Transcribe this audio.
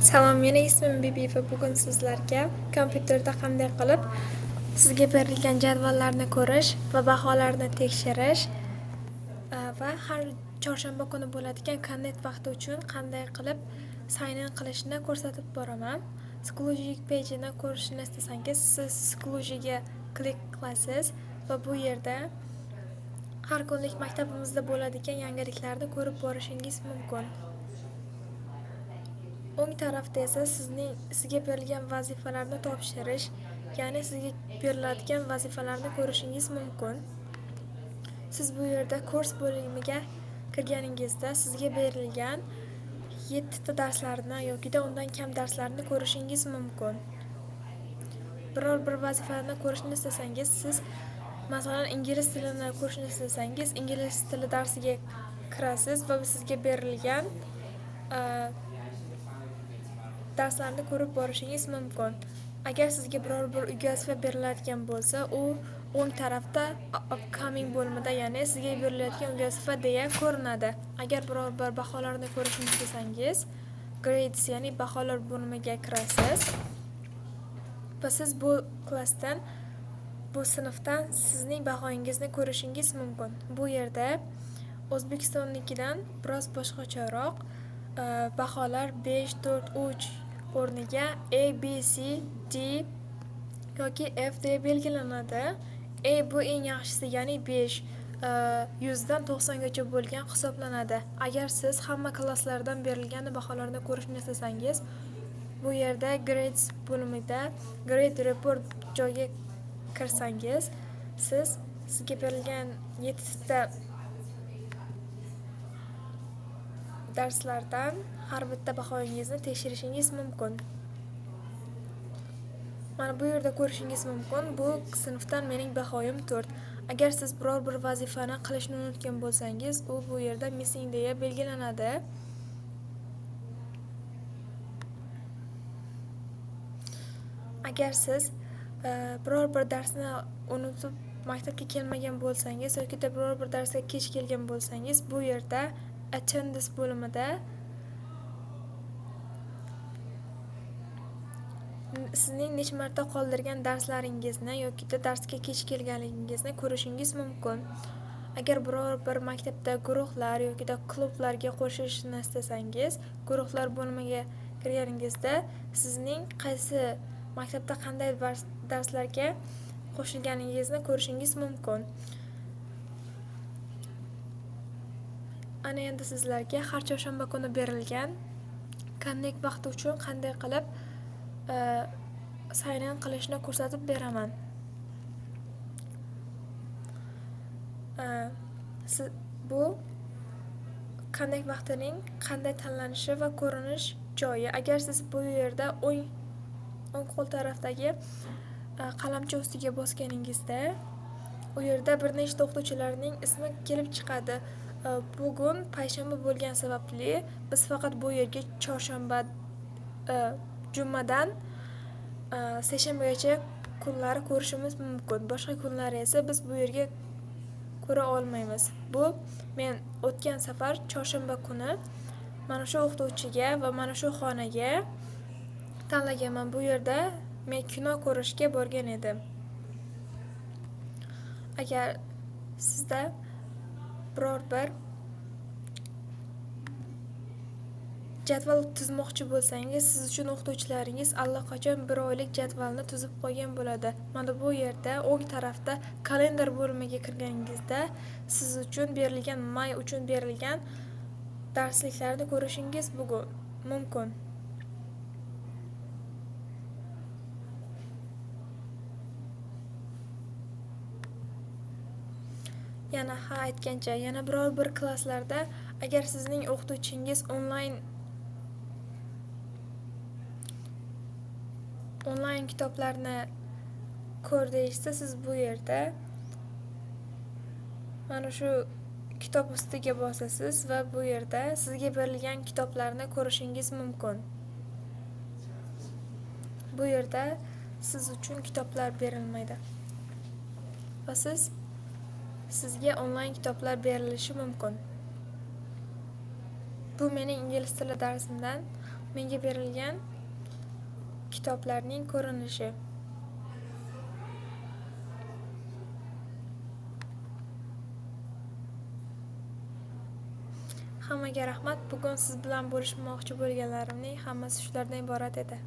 Salom, meni ismim Bibi va bugun sizlarga kompyuterda qanday qilib sizga berilgan jadvallarni ko'rish va baholarni tekshirish va har chorshanba kuni bo'ladigan Connect vaqti uchun qanday qilib sign in qilishni ko'rsatib boraman. Schoology page'ini ko'rishni istasangiz, siz Schoology'ga klik qilasiz va bu yerda har kunlik maktabimizda bo'ladigan yangiliklarni ko'rib borishingiz mumkin. O'ng tarafda esa sizga berilgan vazifalarni topshirish, ya'ni sizga beriladigan vazifalarni ko'rishingiz mumkin. Siz bu yerda kurs bo'limiga kirganingizda sizga berilgan 7 ta darslarni yokida undan kam darslarni ko'rishingiz mumkin. Biror bir vazifani ko'rishni istasangiz, siz masalan ingliz tilini ko'rishni istasangiz, ingliz tili darsiga kirasiz va sizga berilgan darslarni ko'rib borishingiz mumkin. Agar sizga biror bir uyga vazifa beriladigan bo'lsa, u o'ng tarafda upcoming bo'limida, ya'ni sizga berilayotgan uyga vazifa deya ko'rinadi. Agar biror bir baholarni ko'rishni istasangiz, grades, ya'ni baholar bo'limiga kirasiz va siz bu klassdan, bu sinfdan sizning bahoyingizni ko'rishingiz mumkin. Bu yerda O'zbekistonnikidan biroz boshqacharoq baholar 5, 4, 3 o'rniga A, B, C, D yoki F deya belgilanadi. A bu eng yaxshisi, ya'ni 5, 100dan 90 gacha bo'lgan hisoblanadi. Agar siz hamma klasslardan berilgan baholarni ko'rishni istasangiz, bu yerda grades bo'limida grade report joyga kirsangiz, sizga berilgan 7 ta darslardan har bitta bahoyingizni tekshirishingiz mumkin. Mana bu yerda ko'rishingiz mumkin, bu sinfdan mening bahoyim 4. Agar siz biror bir vazifani qilishni unutgan bo'lsangiz, u bu yerda missing deya belgilanadi. Agar siz biror bir darsni unutib maktabga kelmagan bo'lsangiz yoki biror bir darsga kech kelgan bo'lsangiz, bu yerda attendance bo'limida sizning necha marta qoldirgan darslaringizni yoki darsga kech kelganligingizni ko'rishingiz mumkin. Agar biror bir maktabda guruhlar yoki klublarga qo'shilishni istasangiz, guruhlar bo'limiga kirganingizda sizning qaysi maktabda qanday darslarga qo'shilganingizni ko'rishingiz mumkin. Ana endi sizlarga har chorshanba kuni berilgan Connect vaqti uchun qanday qilib sign in qilishni ko'rsatib beraman. Bu Connect vaqtining qanday tanlanishi va ko'rinish joyi. Agar siz bu yerda o'ng qo'l tarafdagi qalamcha ustiga bosganingizda, u yerda bir nechta o'qituvchilarning ismi kelib chiqadi. Bugun payshanba bo'lgani sababli biz faqat bu yerga chorshanba, jumadan seshanbagacha kunlari ko'rishimiz mumkin. Boshqa kunlari esa biz bu yerga ko'ra olmaymiz. Bu men o'tgan safar chorshanba kuni mana shu o'qituvchiga va mana shu xonaga tanlaganman. Bu yerda men kino ko'rishga borgan edim. Agar sizda biror bir jadval tuzmoqchi bo'lsangiz, siz uchun o'qituvchilaringiz allaqachon bir oylik jadvalni tuzib qo'ygan bo'ladi. Mana bu yerda o'ng tarafda kalendar bo'limiga kirganingizda siz uchun berilgan may uchun berilgan darsliklarni ko'rishingiz bugun mumkin. Yana ha aytgancha, yana biror bir klasslarda agar sizning o'qituvchingiz onlayn kitoblarni ko'r deyishsa, siz bu yerda mana shu kitob ustiga bosasiz va bu yerda sizga berilgan kitoblarni ko'rishingiz mumkin. Bu yerda siz uchun kitoblar berilmaydi va sizga onlayn kitoblar berilishi mumkin. Bu mening ingliz tili darsimdan Menga berilgan kitoblarning ko'rinishi. Hammaga rahmat. Bugun siz bilan bo'lishmoqchi bo'lganlarimning hammasi shulardan iborat edi.